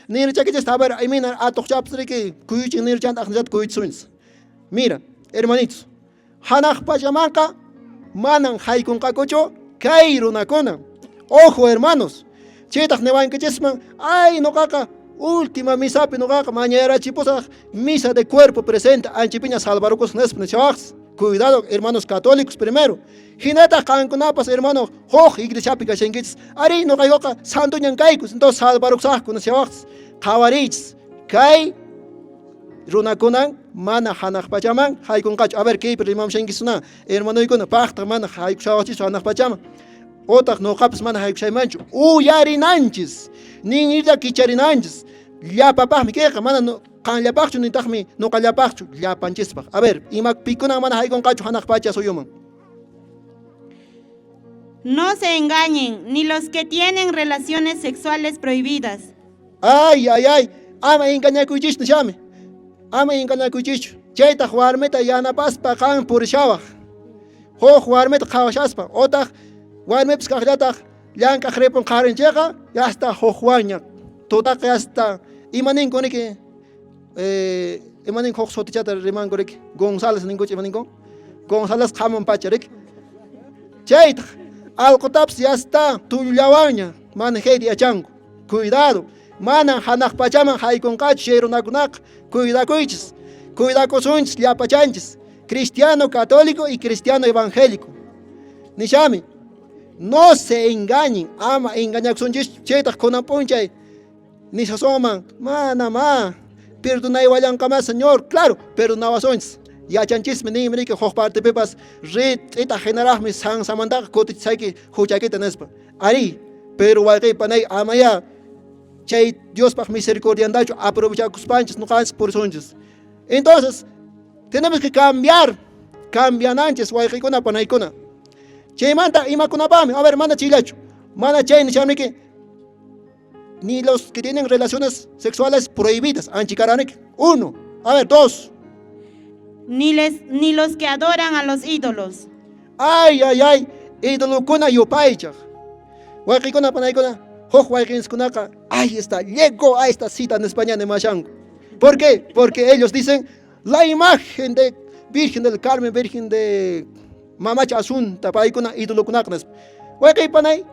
Ninrichakichis, a ver, imayna atuqchapas riki kuyuchin ninrichanta aqnillata kuyuchisunchis. Mira, hermanitos, hanaq pachamanqa manan haykunqakuchu kay runakuna. Ojo, hermanos, chaytaq niwankichisman, ay, noqaqa última misapi noqaqa mañayarachipusaq misa de cuerpo presente anchipiña salvarukusaq nispa nishawaqchis. Cuidado, hermanos católicos primero. Hinataq qankunapas, hermano, huk iglesiapi kashankichis. Arí, noqaykuqa santoñan kayku, entonces salvarukusaqku nishawaqchis. Qhawariychis, kay runakunan mana hanaq pachaman haykunqachu. A ver, kaypi rimamushankichisna, hermanoykuna, paqtaq mana haykushawaqchischu hanaq pachaman. Otaq noqapas mana haykushaymanchu. Uyarinanchis, ninrilla kicharinanchis. Llapapaqmi kayqa, mana qanllapaqchu nitaqmi noqallapaqchu, llapanchispaq. A ver, ima pikunan mana haykunqachu hanaq pacha suyuman? No se engañen, ni los que tienen relaciones sexuales prohibidas. Ay, ay, ay, ama engañakuychischu nishami. Ama engañakuychischu. Chaytaq warmita yanapaspa qan purishawaq. Huk warmita qhawashaspa, otaq warmipis kaqllataq llank'aq ripun qharinchikqa, yasta hukwanña. Tutaqa yasta ima ninku niki? Ima ninku huk sutichata rimanku riki? González ninkuchu ima ninku? González qhamun pacha riki. Chaytaq alqutapis yasta tullullawanña mana hayta yachanku. Cuidado, manan hanaq pachaman haykunqachu chay runakunaqa. Cuidakuychis, cuidakusunchis llapachanchis, cristiano católico y cristiano evangélico. Nishami, no se engañen, ama engañakusunchis, chaytaq kunan p'unchay nishasunman, mana ma, perdonaywallanqama Señor, claro, perdonawasunchis. Yachanchismi ninmi riki huk partepipas rit'ita hinaraqmi sansamantaqa kutichisayki huchaykita nispa. Arí, pero wayqey panay amaya chay Diospaq misericordiantachu aprovechakuspanchis noqanchis purisunchis. Entonces, tenemos que cambiar, cambiananchis wayqeykuna panaykuna. Chaymanta imakunapaqmi, a ver, mana chayllachu, mana chay nishamiki, ni los que tienen relaciones sexuales prohibidas, anchikaraniki. Uno, a ver, dos. Ni los que adoran a los ídolos. Ay, ay, ay, ídolokuna yupaychaq. Wayqeykuna panaykuna, huk wayqinskunaqa, ahí está, llegó a esta cita en España nimashanku. ¿Por qué? Porque ellos dicen, la imagen de Virgen del Carmen, Virgen de Mamacha Asunta, paykuna ídolokunaqa nispa. Wayqey panay,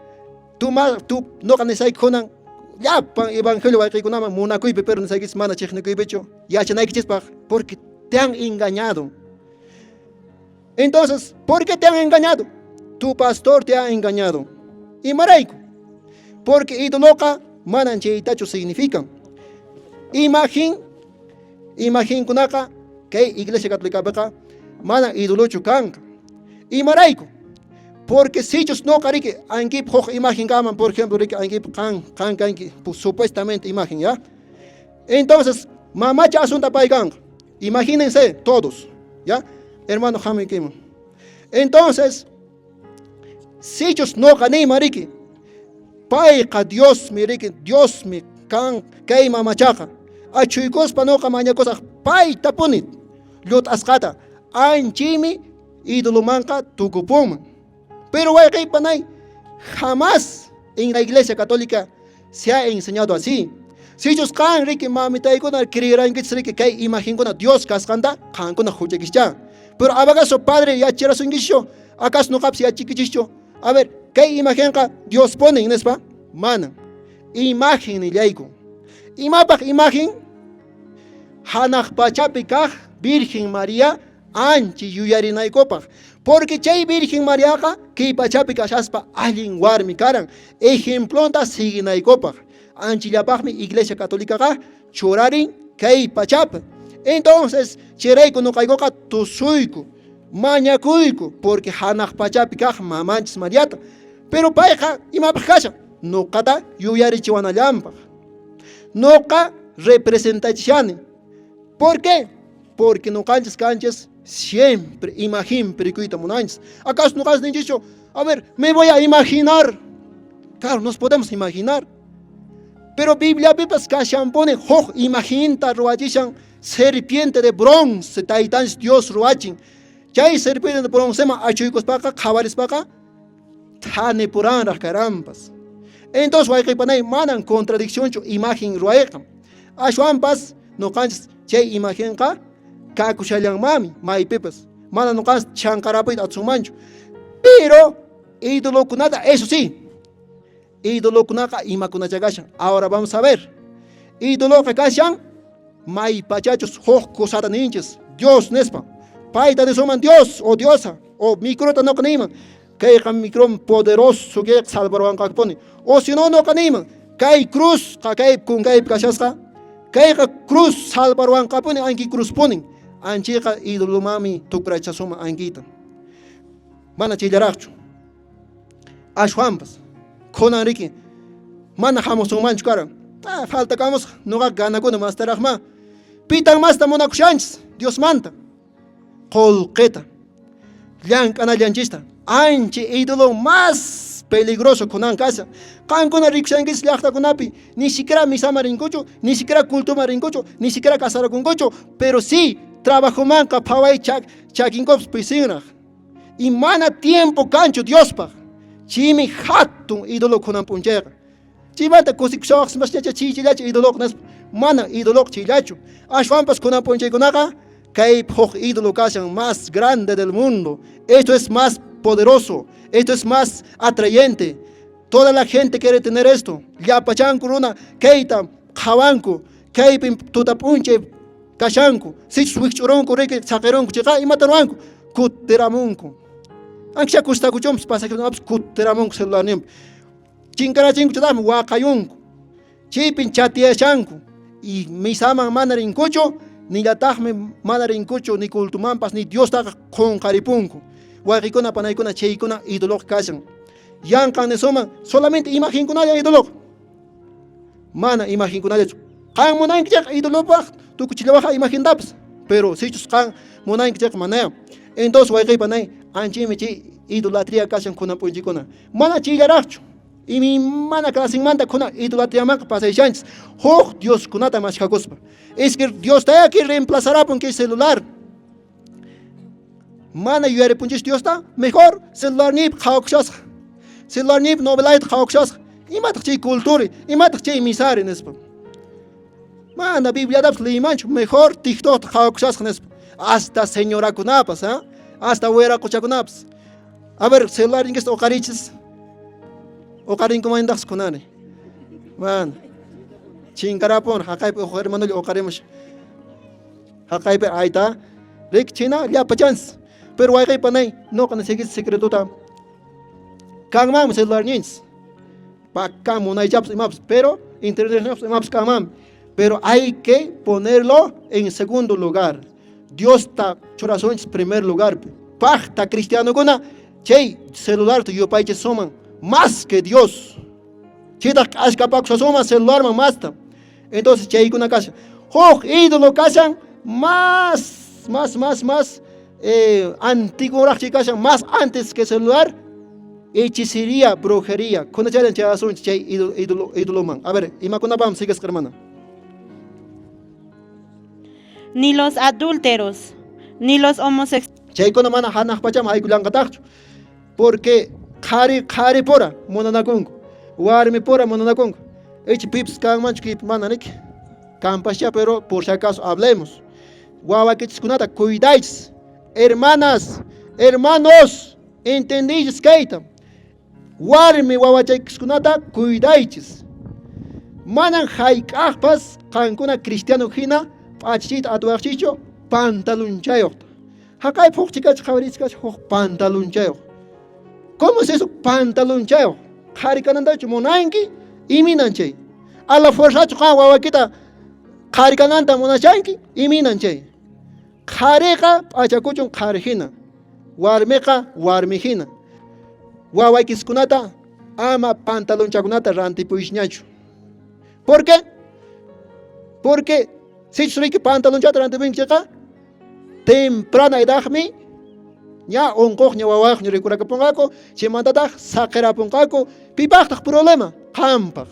tu ma, tu noqa nisayki kunan, llapan evangelio wayqeykunaman munakuypi, pero nisaykichis mana chiqnikuypichu, yachanaykichispaq, porque te han engañado. Entonces, ¿por qué te han engañado? Tu pastor te ha engañado. Imarayku. Porque ídoloqa manan chaytachu significan. Imagen, imagenkunaqa kay iglesia católicapiqa mana ídolochu kanqa. Imarayku. Porque sichus noqa riki ankip huk imagen kanman, por ejemplo, riki ankip qan qan kanki supuestamente imagen, ¿ya? Entonces, mamacha Asunta pay kanqa. Imagínense todos, ¿ya? Hermano hamuykiman. Entonces, sichus noqa niyman riki, payqa Diosmi riki, Diosmi kan kay mamachaqa. Achuykuspa noqa mañakusaq paytapuni llut'asqata, anchimi ídolomanqa tukupunman. Pero wayqey panay, jamás en la iglesia católica se ha enseñado así. Sichus qan riki mamitaykuna creerankichis riki kay imagenkuna Dios kasqanta, qankuna huchaykichá. Pero acaso padre yacharasunkichu, acaso noqapis yachikichischu? A ver, kay imagenqa Dios ponen nispa? Mana. Imagen nillayku. Imapaq imagen? Hanaq pachapi kaq Virgen María anchi yuyarinaykupaq. Porque chay Virgen Mariaqa kay pachapi kashaspa allin warmi karan. Ejemplonta siguinaykupaq. Anchillapaqmi Iglesia Católicaqa churarin kay pachapi. Entonces, chayrayku noqaykuqa tusuyku, mañakuyku, porque hanaq pachapi kaq mamanchis Mariata. Pero payqa imapaq kashan? Noqata yuyarichiwanallanpaq. Noqa representachishani. ¿Por qué? Porque noqanchis kanchis siempre imagen rikuyta munanchis. ¿Acaso noqanchis ninchischu? A ver, me voy a imaginar. Claro, nos podemos imaginar. Pero Bibliapipas kashanpuni huk imagenta ruwachishan serpiente de bronce taytanchis Dios ruwachin. Chay serpiente de bronceman achuykuspaqa qhawarispaqa thanipuranraq karanpas. Entonces wayqi panay manan contradiccionchu imagen ruwayqa. Ashwanpas nuqanchis chay imagenqa kakushallanmanmi maypipas. Mana nuqanchis chanqarapuyta atisunmanchu. Pero idolokunata, eso sí, idolokunaqa imakunacha kashan. Ahora vamos a ver. Idoloqa kashan maypachachus huk cosata ninchis Dios nispa. Payta nisunman Dios o Diosa o microta nuqa niyman. Kayqa microm poderoso kayqa salvarwanqakupuni. O si no nuqa niyman kay cruzqa kay kunkaypi kashasqa kayqa cruz salvarwanqapuni anki cruzpunin. Anchayqa idolomanmi tukrachasunman ankita. Mana chayllaraqchu. Ashwanpas kunan riki mana hamusunmanchu karan. Ah, faltakamusqa nuqa ganakuna mastaraqma. Pitan masta munakushanchis Diosmanta. Qullqita llank'anallanchista ancha ídolo más peligroso kunan kashan. Qankuna rikushankichis llaqtakunapi ni siquiera misaman rinkuchu, ni siquiera cultuman rinkuchu, ni siquiera casarakunkuchu, pero sí trabajomanqa phaway chakinkupas pisinraq. Y mana tiempo kanchu Diospaq. Chaymi hatun ídolo kunan p'unchayqa. Chaymanta kusikushawaqsmasñacha chiychillachu ídoloqa nispa. Mana ídoloqa chayllachu. Ashwanpas kunan p'unchaykunaqa kay huk ídolo kashan más grande del mundo. Esto es más poderoso, esto es más atrayente. Toda la gente quiere tener esto. Llapachanku runa kayta qhawanku, kaypin tuta p'unchay kashanku. Sichus wikch'urunku riki saqirunku chayqa imata ruwanku? Kutiramunku. Ancha kustakuchunpas pasakunapas kutiramunku celularninpi. Chinkarachinku chaytaqmi waqayunku. Chaypin chatiyashanku y misaman mana rinkuchu, nillataqmi mana rinkuchu ni cultumanpas ni Diostaqa qunqaripunku. Wayqikuna panaykuna chaykuna idoloqa kashan. Yanqan nisuman solamente imagenkunalla idoloqa. Mana imagenkunallachu. Qan munanki chayqa idolopaq tukuchillawaqqa imagentapas. Pero sichus qan munanki chayqa manaya. Entonces wayqi panay anchaymi chay idolatría kashan kunan p'unchaykuna. Mana chayllaraqchu. Imaymana clasenmanta kunan idolatriamanqa pasashanchis huk dioskunata mashkhakuspa. Es que Diosta que reemplazarapun kay celular. Mana yuyaripunchis Diosta, mejor celularniypi qhawakushasqa. Celularniypi novelayta qhawakushasqa. Imataq chay cultura, imataq chay misari nispa. Mana Bibliatapas leymanchu, mejor TikTokta qhawakushasqa nispa. Hasta señorakunapas, ¿ah? Hasta wiraquchakunapas. A ver, celularninkista uqarichis. Uqarinkumantaqsi kunani. Mana. Chinkarapun, haqaypi uq hermanolla uqarimushan. Haqaypi ayta rik china llapachanchis. Pero wayqi panay, nuqa nisaykichis secretota. Kanmanmi celularninchis. Pakan munaychapas imapas, pero internetpas imapas kanmanmi. Pero hay que ponerlo en segundo lugar. Diosta churasunchis primer lugarpi. Paqta cristianokuna chay celularta yupaychisuman más que Dios. Chaytaq k'askapakushasuman celularman masta. Entonces chaykuna kashan. Huk ídolo kashan más, más, más, más antiguoraq chay kashan, más antes que celular, hechicería, brujería. Kunachallan chayasunchis chay ídolo, ídoloman. A ver, imakunapam sigasqa hermana. Ni los adúlteros, ni los homosexuales. Chaykuna mana hanaq pachaman haykullanqataqchu. Porque qhari qhari pura munanakunku, warmi pura munanakunku. Icha pipas kanmanchu kaypi mana niki. Kanpascha, pero por si acaso hablemos. Wawakichiskunata cuidaychis. Hermanas, hermanos, entendiychis kayta. Warmi wawachaykiskunata cuidaychis. Manan hayk'aqpas qankuna cristiano hina p'achichiyta atiwaqchischu pantalonchayuqta. Haqaypi huk chikacha qhawarichikacha huk pantalonchayuq. ¿Cómo es eso? Pantalonchayuq. Qhari kanantachu munanki? Iminan chay. A la fuerzachu qan wawakita qhari kananta munashanki? Iminan chay. Qhariqa p'achakuchun qhari hina. Warmiqa warmi hina. Wawaykiskunata ama pantalonchakunata rantipuychñachu. ¿Por qué? Porque sichus riki pantalonchata rantipuyki chayqa temprana edadmi ña unquqña wawayuqña rikurakapunqaku, chaymantataq saqirapunqaku. Pipaqtaq problema? Qampaq.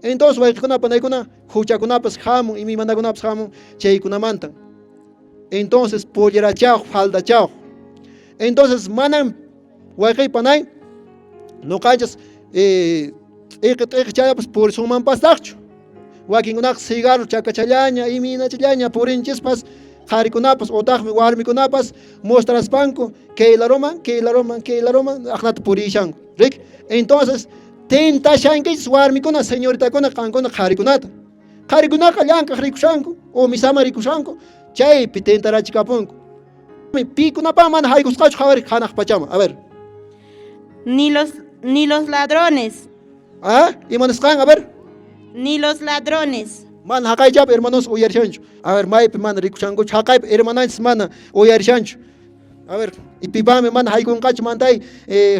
Entonces wayqikuna panaykuna huchakunapas hamun, imaymanakunapas hamun chaykunamantan. Entonces pollerachawq, faldachawq. Entonces manan wayqi panay nuqanchis T'iqi t'iqichallapas purisunmanpastaqchu. Wakinkunaqa cigarro chakachallaña, imaynachallaña purinchispas, qharikunapas utaqmi warmikunapas mostraspanku kay laruman, kay laruman, kay laruman aqnata purishanku. Rik? Entonces, tentashankichis warmikuna, señoritakuna, qankuna qharikunata. Qharikunaqa llank'aq rikushanku, o misaman rikushanku, chaypi tentarachikapunku. Pikunapaq mana haykusqachu qhawari hanaq pachaman. A ver. Ni los ladrones. ¿Ah? Ima nisqan? A ver. Ni los ladrones. Mana haqaychapi hermanos uyarishanchu. A ver, maypi mana rikushankuchu. Haqaypi hermananchis mana uyarishanchu. A ver, y pipami mana haykunqachu mantay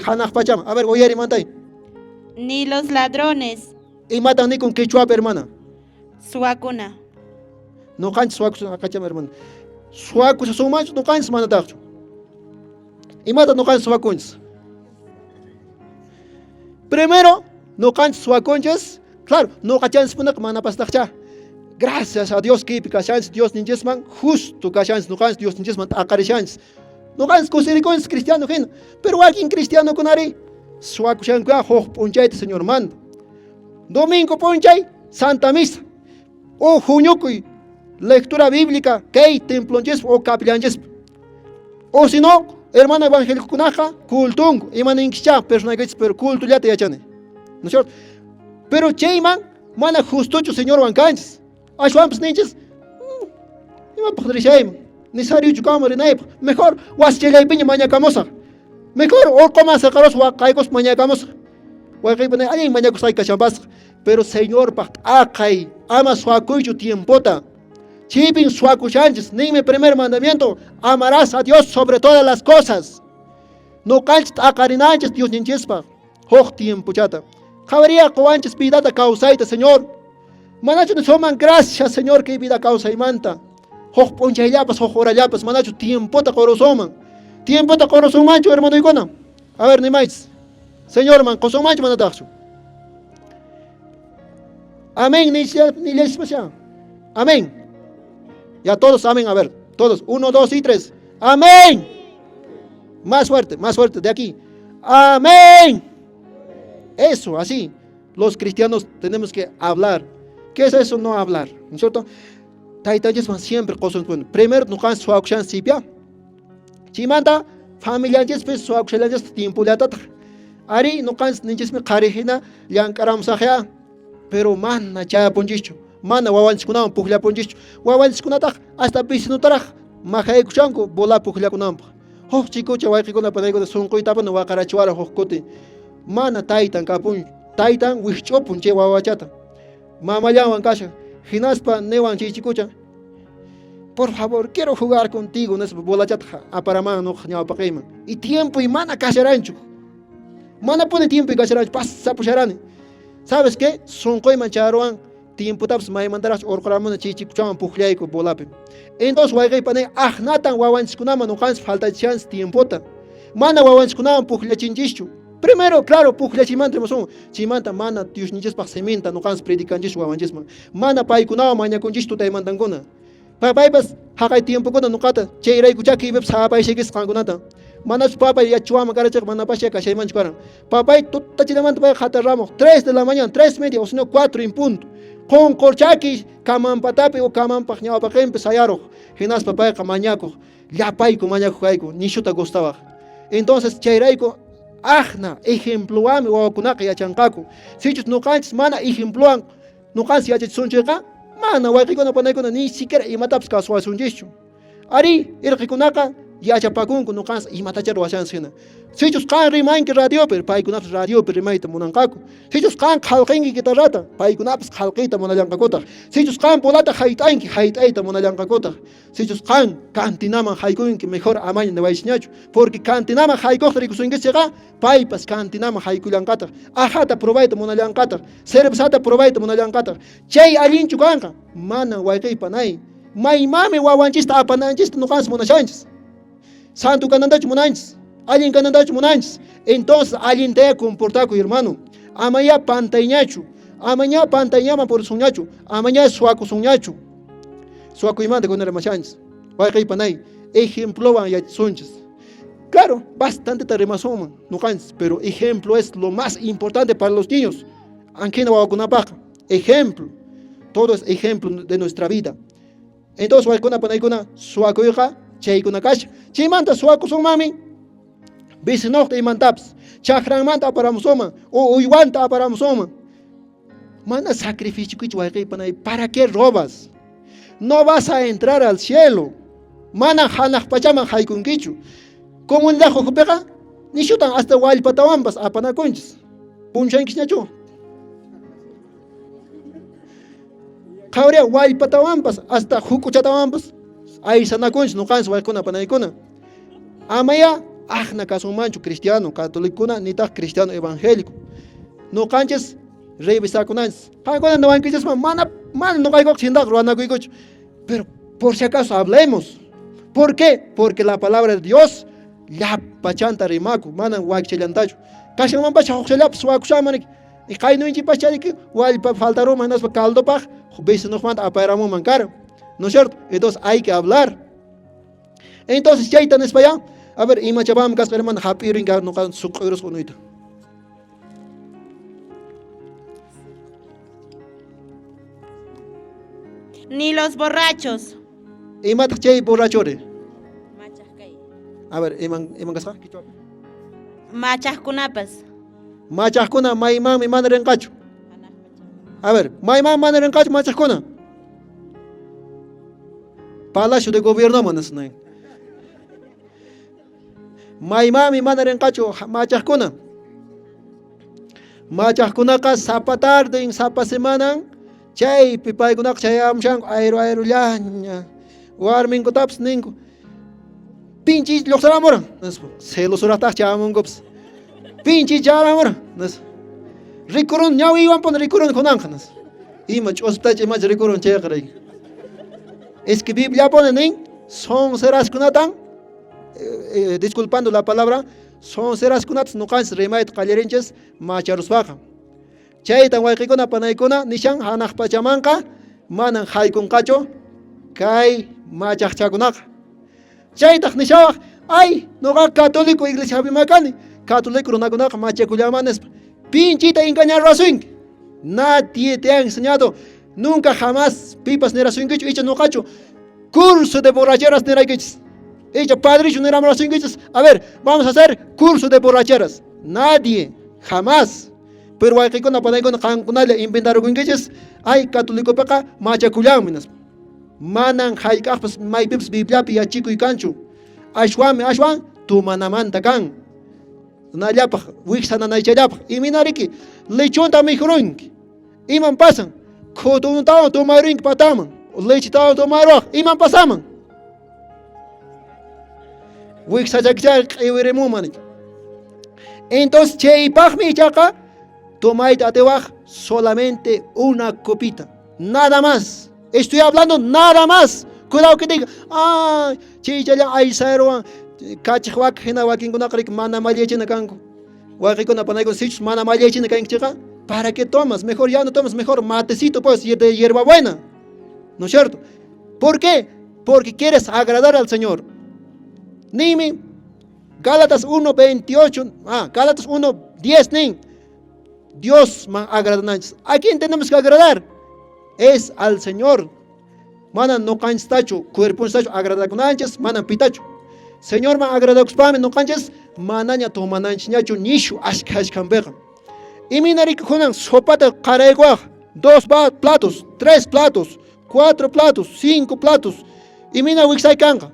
hanaq pachaman. A ver, uyari mantay. Ni los ladrones. Imatan nikun quechuapi, hermana? Suwakuna. Nuqanchis suwakusun haqaychama, hermana. Suwakushasunmanchu nuqanchis manataqchu? Imata nuqanchis suwakunchis? Primero, nuqanchis suwakunchis, claro, nuqachanchispunaqa manapastaqcha. Gracias a Dios kaypi kashanchis, Dios ninchisman justo kashanchis, nuqanchis Dios ninchisman t'aqarishanchis. Nuqanchis kusirikunchis cristiano hina, pero wakin cristianokunari suwakushankuya huk p'unchayta Señormanta. Domingo p'unchay, Santa Misa, o huñukuy, lectura bíblica, kay templonchispa o capillanchispa. O si no, hermano evangélicokunaqa cultunku, ima ninkichá personaykichis, pero cultullata yachani. ¿No es cierto? Pero chayman mana justochu Señorwan kanchis. Ashwanpas ninchis, imapaq rishayman, nisariychu kanman rinaypaq, mejor wasichallaypiña mañakamusaq. Mejor urquman seqaruspa waqaykuspa mañakamusaq. Wayqiypuna allin mañakusqayki kashanpasqa, pero Señorpaq t'aqay, ama suwakuychu tiempota. Chaypin suwakushanchis, ninmi primer mandamiento, amarás a Dios sobre todas las cosas. Nuqanchis t'aqarinanchis Diosninchispaq huk tiempochata. Qhawariya quwanchis vidata kawsayta, Señor. Manachu nisunman gracias, Señor, kay vida kawsaymanta. Huk p'unchayllapas, huk horallapas, manachu tiempota qurusunman. Tiempota qurusunmanchu, hermanoykuna? A ver, nimaychis. Señorman qusunmanchu manataqchu? Amén, nillaspa. Amén. Ya todos, amén. A ver, todos. 1, 2 y 3. Amén. Más fuerte, de aquí. Amén. Eso, así. Los cristianos tenemos que hablar. ¿Qué es eso? No hablar. ¿No es cierto? Taytanchisman siempre qosun. Bueno, primero nuqanchis suwakushanchis Chaymanta familianchispis suwakushallanchis tiempollatataq. Ari nuqanchis ninchismi qhari hina llank'aramusaqya, pero mana chayapunchischu. Mana wawanchiskunawan pukllapunchischu. Wawanchiskunataq hasta vecinotaraq maqaykushanku bola pukllakunanpaq. Huk chikucha wayqikuna panaykuna sunquytapuni waqarachiwara huk kuti. Mana taytan kapun, taytan wikch'upun chay wawachata. Mamallanwan kashan. Hinaspa niwan chay chikucha, por favor, quiero jugar contigo, nispa bolachata aparaman nuqa ñawpaqiyman. Y tiempo y mana kasharanchu. Mana puni tiempo y kasharanchu, pasapusharani. ¿Sabes qué? Sunquyman charuwan tiempotapas maymantaraqchu urquramuni chay chikuchawan pukllayku bolapi. Entonces wayqiypanay aqnatan wawanchiskunaman nuqanchis faltachishanchis tiempota. Mana wawanchiskunawan pukllachinchischu. Primero, claro, pukllachimanta rimasun. Chaymanta mana Diosninchispaq siminta nuqanchis predicanchischu wawanchisman. Mana paykunawan mañakunchischu tutaymantankuna. Papaypas haqay tiempokuna nuqata chayraykuchá kaypipas hapayshakis qankunata. Manachu papay yachachiwanman karachayqa manapascha kashaymanchu karan. Papay tutachinamanta pay hatarramuq 3 de la mañana, 3:30 o sino 4 en punto. Qunqurchaki kamanpatapi o kamanpaq ñawpaqinpi sayaruq. Hinaspa payqa mañakuq. Llapayku mañakuq kayku, nishuta gustawaq. Entonces chayrayku aqna ejemplowanmi wawakunaqa yachanqaku. Sichus nuqanchis mana ejemplowan nuqanchis yachachisunchikqa, mana wayqikuna panaykuna ni siquiera imatapas kasuwasunchischu. Ari irqikunaqa yachapakunku nuqanchis imatachá ruwashanchis hina. Sichus qan rimanki radiopi, paykunapas radiopi rimayta munanqaku. Sichus qan khalqinki guitarrata, paykunapas khalqiyta munallanqakutaq. Sichus qan bolata hayt'anki, hayt'ayta munallanqakutaq. Sichus qan cantinaman haykunki, mejor amaña niwaychikñachu, porque cantinaman haykuqta rikusunkichikqa, paypas cantinaman haykullanqataq. Ajata probayta munallanqataq, cervezata probayta munallanqataq. Chay allinchu kanqa? Mana wayqiy panay. Maymanmi wawanchista apananchista nuqanchis munashanchis. Santo kanantachu munanchis, allin kanantachu munanchis. Entonces allintaya comportakuy, hermano. Amaya pantayñachu, amaña pantayñaman purisunñachu, amaña suwakusunñachu. Suwakuymanta kuna rimashanchis. Wayqiy panay, ejemplowan yachasunchis. Claro, bastante rimasunman nuqanchis, pero ejemplo es lo más importante para los niños. Ankhina wawakunapaqqa. Ejemplo. Todo es ejemplo de nuestra vida. Entonces wawqikuna panaykuna suwakuyqa chaykuna kashan. Chaymanta suwakusunmanmi vecinoqta imantapis. Chakranmanta aparamusunman o uywanta aparamusunman. Mana sacrificiokichu wawqi panay. ¿Para qué robas? No vas a entrar al cielo. Mana hanaq pachaman haykunkichu. Comunidad ukhupiqa nishutan hasta wallpatawanpas apanakunchis. Punchankichñachu? Qhawriya wallpatawanpas hasta huk'uchatawanpas aysanakunchis nuqanchis wawqikuna panaykuna. Amaya aqna kasunmanchu cristiano católicokuna nitaq cristiano evangélico. Nuqanchis revisakunanchis. Qankuna niwankichisman mana mana nuqaykuqa chhaynaqa ruwanakuykuchu. Pero por si acaso hablemos. ¿Por qué? Porque la palabra de Dios llapachanta rimaku, manan wakchallantachu. Kashanmanpacha hukchallapas suwakushanman riki. Y qaynuychikpas chariki wallpa faltaruman hinaspa caldopaq vecinoqmanta apayramunman karan. ¿No es cierto? Entonces hay que hablar. Entonces chayta nispaya, a ver, imachapam kasqa hermano hap'irinka nuqa suq'irusqa unuyta. Ni los borrachos. Imataq chay borrachori? A ver, iman iman kasqa? Machaqkunapas. Machaqkuna maymanmi mana rinqachu. A ver, mayman mana rinqachu machaqkuna? Palacio de Gobierno nisna. Maymanmi mana rinqachu machaqkuna? Machaqkunaqa sapa tarden, sapa semanan chaypi paykunaqa chayamushanku ayru ayrullaña. Warminkutapas ninku. Pinchi lluqsiramuran, nispa. Celosuraqtaq chayamunkupas. Pinchi charamuran, nispa. Rikurun ñawiywanpuni rikurun kunanqa, nispa. Ima ch'uspitacha imacha rikurun chayqa rey. Es que Bibliapuni nin sonseraskunatan disculpando la palabra, sonseraskunatas nuqanchis rimayta qallarinchis macharuspaqa. Chaytan wayqikuna panaykuna nishan hanaq pachamanqa manan haykunqachu kay machaqchakunaqa. Chaytaq nishawaq, ay, nuqa católico iglesiapima kani, católico runakunaqa machakullaman nispa. Pinchita engañarwasunki. Nadie te ha enseñado, nunca jamás pipas nirasunkichu, icha nuqachu, curso de borracheras niraykichis. Icha padrichu niramrasunkichis. A ver, vamos a hacer curso de borracheras. Nadie, jamás. Pero wayqikuna panaykuna qankunalla inventarukunkichis, ay, católicopiqa machakullanmi nispa. Manan hayk'aqpas maypipas Bibliapi yachikuy kanchu. Ashwanmi ashwan tumanamanta kan. Nallapaq wiksa nanaychallapaq. Iminariki lechonta mikhurunki. Iman pasan? Khutuntawan tomarunki pataman. Lechetawan tomaruwaq. Iman pasaman? Wiksachakichari q'iwirimunman. Entonces chaypaqmi ichaqa tomayta atiwaq solamente una copita. Nada más. Estoy hablando nada más. Cuidado que diga, ah, chaychallan aysayruwan kachiq waka hina wakinkunaqa riki mana mallachina kanku. Wawqikuna panaykuna sichus mana mallachina kankichikqa, ¿para qué tomas? Mejor ya no tomas, mejor matecito pues de hierbabuena. ¿No es cierto? ¿Por qué? Porque quieres agradar al Señor. Nimi, Gálatas 1:28, Gálatas 1:10 nin. Dios man agradananchis. ¿A quién tenemos que agradar? Es al Señor. Mana nuqanchistachu, cuerponchistachu agradakunanchis, mana pitachu. Señor man agradakuspami nuqanchis manaña tomananchisñachu nishu ashka ashkanpiqa. Imina rikukunan sopata qaraykuwaq, 2 platos, 3 platos, 4 platos, 5 platos. Imina wiksay kanqa.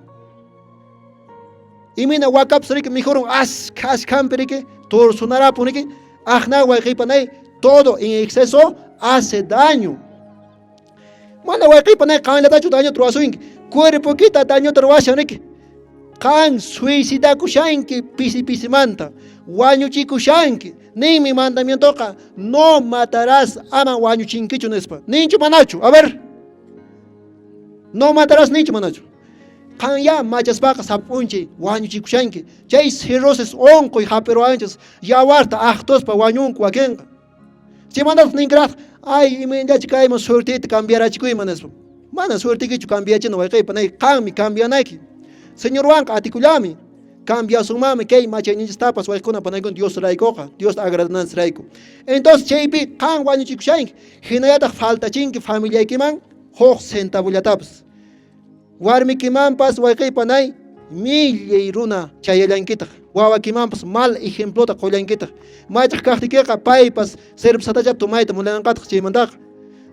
Imina wakapas riki mikhurun ashka ashkanpi riki, torsunarapun riki, aqna wayqipanay, todo en exceso hace daño. Mana wayqipanay qanllatachu dañota ruwasunki, cuerpokita dañota ruwashan riki. Qan suicidakushanki pisi pisimanta, wañuchikushanki. Ninmi mandamientoqa, no matarás, ama wañuchinkichu nispa. Ninchu manachu? A ver. No matarás ninchu manachu? Qan ya machaspaqa sap'unchi wañuchikushanki. Chay cirrosis unquy hap'iruwanchis, yawarta aqtuspa wañunku wakinqa. Chaymantataq ninkraq, ay, imaynallachi kayman suertita cambiarachikuyman nispa. Mana suertikichu cambiachina wayqiypa, nay qanmi cambianayki. Señorwanqa atikullami. Cambiasunmanmi kay machayninchistapas wayqikuna panaykuna Dios raykuqa, Diosta agradananchis rayku. Entonces chaypi qan wañuchikushanki, hinallataq faltachinki familiaykiman huk centavollatapas. Warmikimanpas wayqiy panay millay runa chayallankitaq, wawakimanpas mal ejemplota qollankitaq. Machaq kaqtiykiqa paypas cervezatacha tomayta munanqataq chaymantaqa.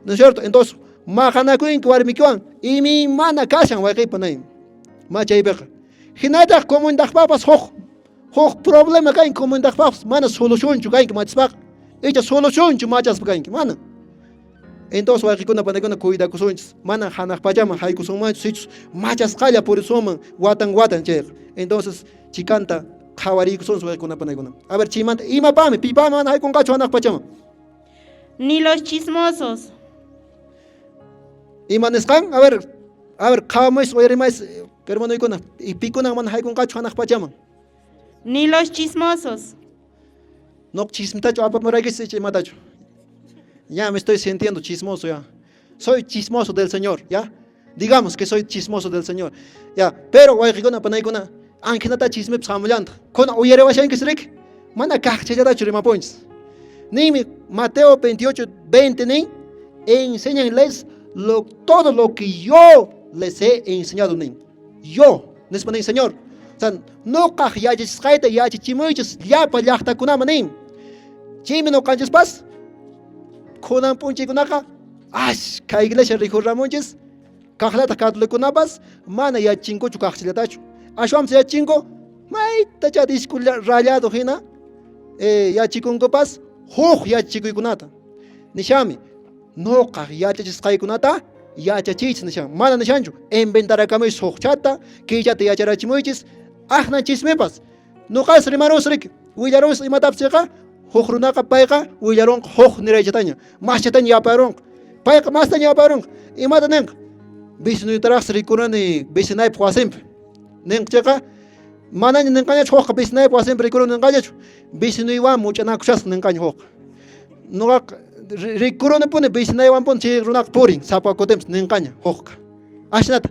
¿No es cierto? Entonces, maqanakuyki warmikiwan imaymana kashan wayqiy panay. Machaypiqa. Hinataq comunidadpapas huk problema kanki comunidadpapas mana solucionchu kanki machaspaqa. Icha solucionchu machaspa kanki, mana. Entonces wayqikuna panakuna cuidakusunchis, mana hanaq pachaman haykusunmanchu sichus machasqalla purisunman watan watan chayqa. Entonces chikanta qhawariykusunchis wayqikuna panakuna. A ver, chaymanta imapami, pipami mana haykunqachu hanaq pachaman. Ni los chismosos. Ima nisqan? A ver, qhawamuys, uyarimayis, hermanoykuna, y pikunan mana haykunqachu hanaq pachaman. Ni los chismosos. No chismitachu apamuraykichis icha imatachu. Ya me estoy sintiendo chismoso ya. Soy chismoso del Señor, ¿ya? Digamos que soy chismoso del Señor. Ya, pero wayqikuna panaykuna anhinata chismepas hamullantaq. Kuna uyariwashankis riki? Mana kaqchallatachu rimapunchis. Ninmi Mateo 28, 20 nin, enséñenles todo lo que yo les he enseñado nin. Yo, nispa nin Señor. O sea, nuqaq yachachisqayta yachachimuychis llapa llaqtakunaman nin. Chaymi nuqanchispas kunan p'unchaykunaqa ashka iglesia rikhurramunchis kaqllataq catolicokunapas mana yachachinkuchu kaqchillatachu. Ashwanpas yachachinku maytacha disco rayado hina yachachikunkupas huk yachachikuykunata. Nishami nuqaq yachachisqaykunata yachachiychis nishan. Mana nishanchu inventarakamuychis hukchata, kaychata yacharachimuychis, aqnan chismepas. Nuqas rimarunsi riki, willarunsi imatapas chayqa, huk runaqa payqa willarunqa huk niraychataña, maschataña yaparunqa. Payqa mastaña yaparunqa. Imata ninqa? Vecinuytaraqsi rikurani vecinaypaq wasinpi. Ninqa chayqa, manaña ninqañachu hukqa vecinaypaq wasinpi rikuruni ninqañachu, vecinuywan much'anakushasqa ninqaña hukqa. Nuqaqa rikurunipuni vecinaywanpuni chay runaqa purin sapa kutinpas ninqaña hukqa. Ashinata,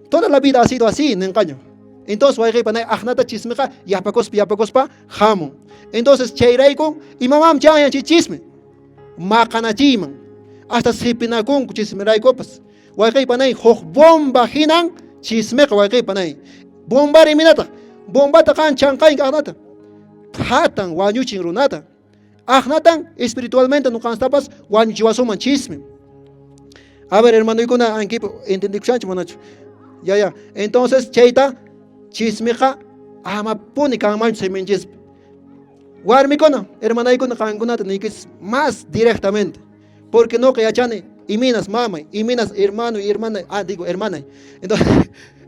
toda la vida ha sido así ninqaña. Entonces wayqiy panay aqnata chismiqa yapakuspa yapakuspa hamun. Entonces chayrayku imamam chayan chay chisme maqanachiyman hasta sipinakunku chismiraykupas. Wayqiy panay huk bomba hinan chismiqa wayqiy panay. Bombari iminataq? Bombata qan chanqaynki aqnata. Phatan wañuchin runata. Aqnatan espiritualmente nuqanstapas wañuchiwasunman chisme. A ver, hermanoykuna, ankipi entendikushanchu manachu? Ya, ya. Entonces, chayta chismiqa amapuni kanmanchu siminchispi. Warmikuna, hermanaykuna, qankunata niykichis más directamente. Porque nuqa yachani iminas mamay, iminas hermano y hermana, digo hermanay.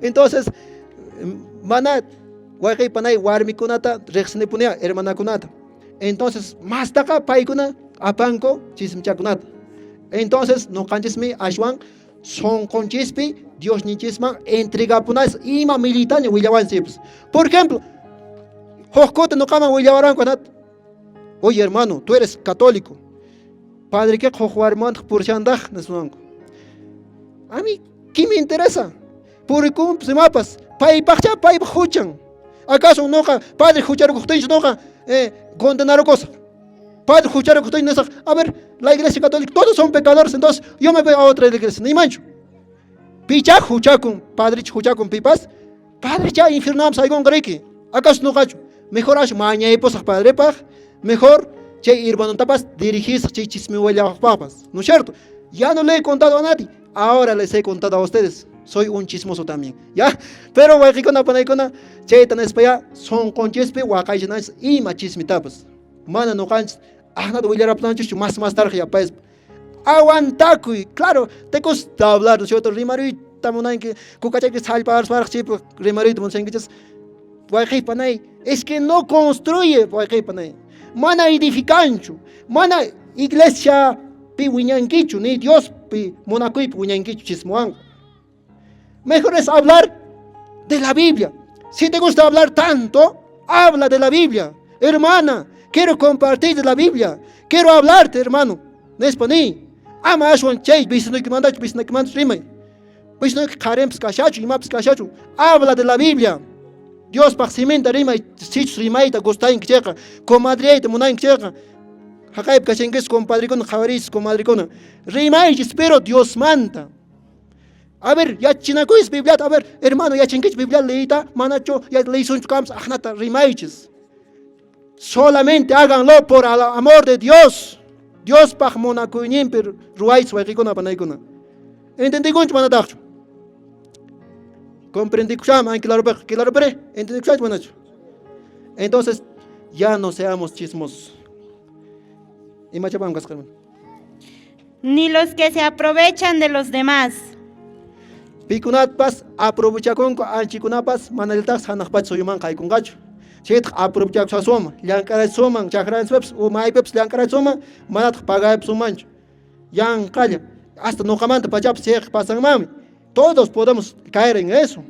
Entonces, mana wayqiy panay warmikunata riqsinipunia hermanakunata. Entonces, mastaqa paykuna apanku chismichakunata. Entonces, nuqanchismi ashwan sunqunchispi Diosninchisman entregapunanchis ima millitaña willawanchis. Por ejemplo, huk kuti nuqaman willawaranku nat, oye hermano, tú eres católico. Padre que huk warmantaq purishandaq niswanku. A mí, ¿qué me interesa? Purikunpas imapas, paypaqcha paypaq huchan. ¿Acaso nuqa padre hucharukuqtinchu nuqa condenarukusaq? Padre hucharukuqtinchu nisaq, a ver, la iglesia católica, todos son pecadores, entonces yo me voy a otra iglesia, nimanchu. Picha huchakun, padre huchakun pipas, padre cha infiernoman saykunqa riki. ¿Acaso nuqachu? Mejor ash mañaypusaq padrepaq, mejor chay hermanontapas dirigisaq chay chisme willawaqpapas. ¿No es cierto? Ya no le he contado a nadie, ahora les he contado a ustedes. Soy un chismoso también, ¿ya? Pero wayqikuna panaykuna, chayta nispa ya sunqunchispi waqaychananchis ima chismitapas. Mana nuqanchis aqnata willarapunanchikchu mas mastaraq yapayaspa. Aguantakuy, claro, te gusta hablar, ¿no es cierto? Rimaruyta munanki, kukachayki sallparasparaq chaypi rimaruyta munashankichis. Wayqiy panay, es que no construye, wayqiy panay. Mana edificanchu, mana iglesia pi wiñankichu, ni Dios pi munakuypi wiñankichu chismuwanqa. Mejor es hablar de la Biblia. Si te gusta hablar tanto, habla de la Biblia. Hermana, quiero compartir de la Biblia. Quiero hablarte, hermano. Nispa ni. Ama ashwan chay vecinuykimantachu, vecinaykimantachu rimay. Vecinuyki qharinpas kashachu, imapas kashachu. Habla de la Biblia. Diospaq siminta rimay, sichus rimayta gustaynki chayqa, comadreayta munanki chayqa, haqaypi kashankis compadrekuna, qhawariychis comadrekuna, rimaychis pero Diosmanta. A ver, yachinakuyis Bibliata, a ver, hermano, yachankichu Biblia leeyta, manachu leysunchu kampas, aqnata rimaychis. Solamente háganlo por el amor de Dios. Diospaq munakuyninpi ruwaychis wayqikuna panaykuna. Entendikunchu manataqchu? Comprendikushanmi anki claropiqa, claropiri, entendikushanchu manachu? Entonces, ya no seamos chismosos. Imachapam kasqa, hermano? Ni los que se aprovechan de los demás. Pikunatpas aprovechakunku anchikunapas manallataq hanaq pacha suyuman qaykunqachu. Chaytaq aprovechakusasuman, llank'arachisuman, chakranispipas u maypipas llank'arachisuman, manataq pagayapisumanchu. Yanqalla, hasta nuqamanta pachapas chayqa pasanmanmi. Todos podemos caer en eso.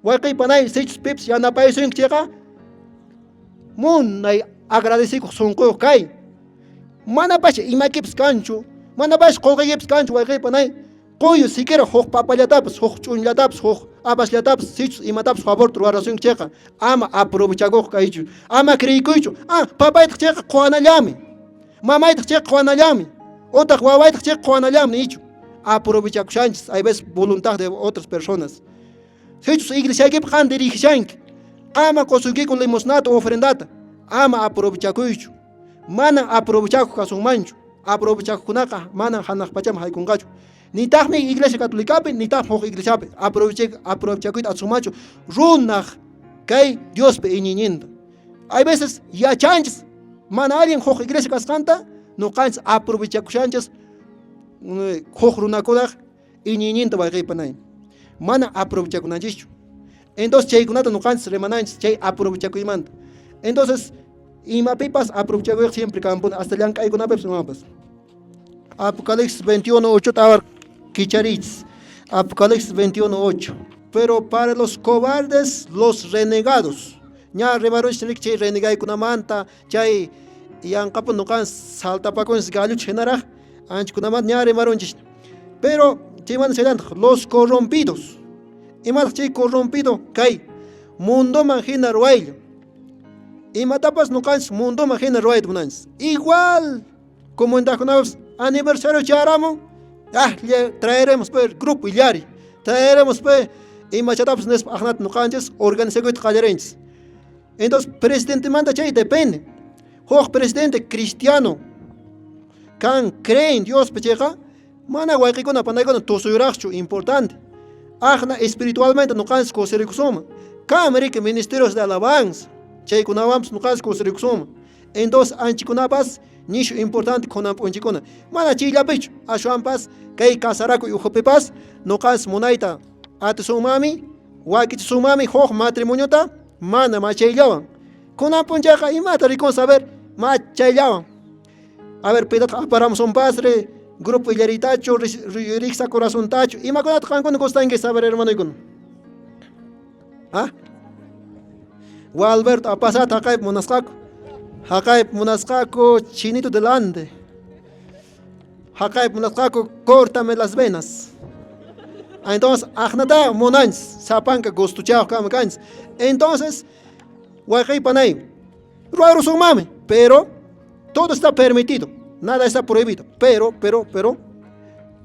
Wayqiy panay, sichus pipas yanapaysunki chayqa, munay agradecikuq sunquyuq kay. Manapash imaykipas kanchu, manapash qullqiykipas kanchu wayqiy panay. Quyu siquiera huk papallatapas, huk ch'unllatapas, huk apasllatapas, sichus imatapas favorta ruwarasunki chayqa, ama aprovechakuq kaychu, ama creykuychu. Ah, papaytaq chayqa quwanallami, mamaytaq chayqa quwanallami, utaq wawaytaq chayqa quwanallami nichu. Aprovechakushanchis, hay veces voluntad de otras personas. Sichus iglesiaykipi qan dirigishanki, ama qusunkiku limosnata o ofrendata, ama aprovechakuychu. Manan aprovechakuq kasunmanchu. Aprovechakuqkunaqa manan hanaq pachaman haykunqachu. Nitaqmi iglesia católicapi, nitaqmi huk iglesiapi aprovechakuyta atisunmanchu runaq kay Diospi iñiyninta. Hay veces yachanchis mana allin huk iglesia kasqanta, nuqanchis aprovechakushanchis huk runakunaq iñiyninta wayqeypanay. Mana aprovechakunanchischu. Entonces chaykunata nuqanchis rimananchis chay aprovechakuymanta. Entonces imapipas aprovechakuyqa siempre kanpuni, hasta llank'aykunapipas imapas. Apocalipsis 21:8 awar kichariychis. Apocalipsis 21:8. Pero para los cobardes, los renegados. Ña rimarunchis riki chay renegaykunamanta, chay yanqapun nuqan saltapakunchis gallucha hinaraq, anchakunamanta ña rimarunchis. Pero chaymanta chaylantaq los corrompidos. Imataq chay corrompido kay mundoman hina ruwaylla. Imatapas nuqanchis mundoman hina ruwayta munanchis. Igual comunidadkunapas aniversario chayaramun, ah, traeremos pues grupo illari, traeremos pues imachatapas nispa aqnata nuqanchis organizakuyta qallarinchis. Entonces presidentemanta chay depende. Huk presidente cristiano kan creen Diospi chayqa, mana wayqikuna panaykuna tusuyraqchu importante. Aqna espiritualmente nuqanchis kusirikusunman. Kan riki ministerios de alabanza, chaykunawanpas nuqanchis kusirikusunman. Entonces anchikunapas nishu importante kunan p'unchikuna. Mana chayllapichu, ashwanpas kay kasarakuy ukhupipas nuqanchis munayta atisunmanmi, wakichisunmanmi huk matrimoniota mana machayllawan. Kunan p'unchayqa imata rikun saber machayllawan. A ver, pitataq aparamusunpasri, grupo illariytachu, riksa corazontachu, imakunata qankuna gustanki saber hermanoykuna? Ah? Walberto apasata haqaypi munasqaku. Haqaypi munasqaku chinito delante. Haqaypi munasqaku córtame las venas. Entonces, aqnata munanchis, sapanka gustuchayuq kama kanchis. Entonces, wayqiy panay, ruwarusunmanmi, pero todo está permitido, nada está prohibido, pero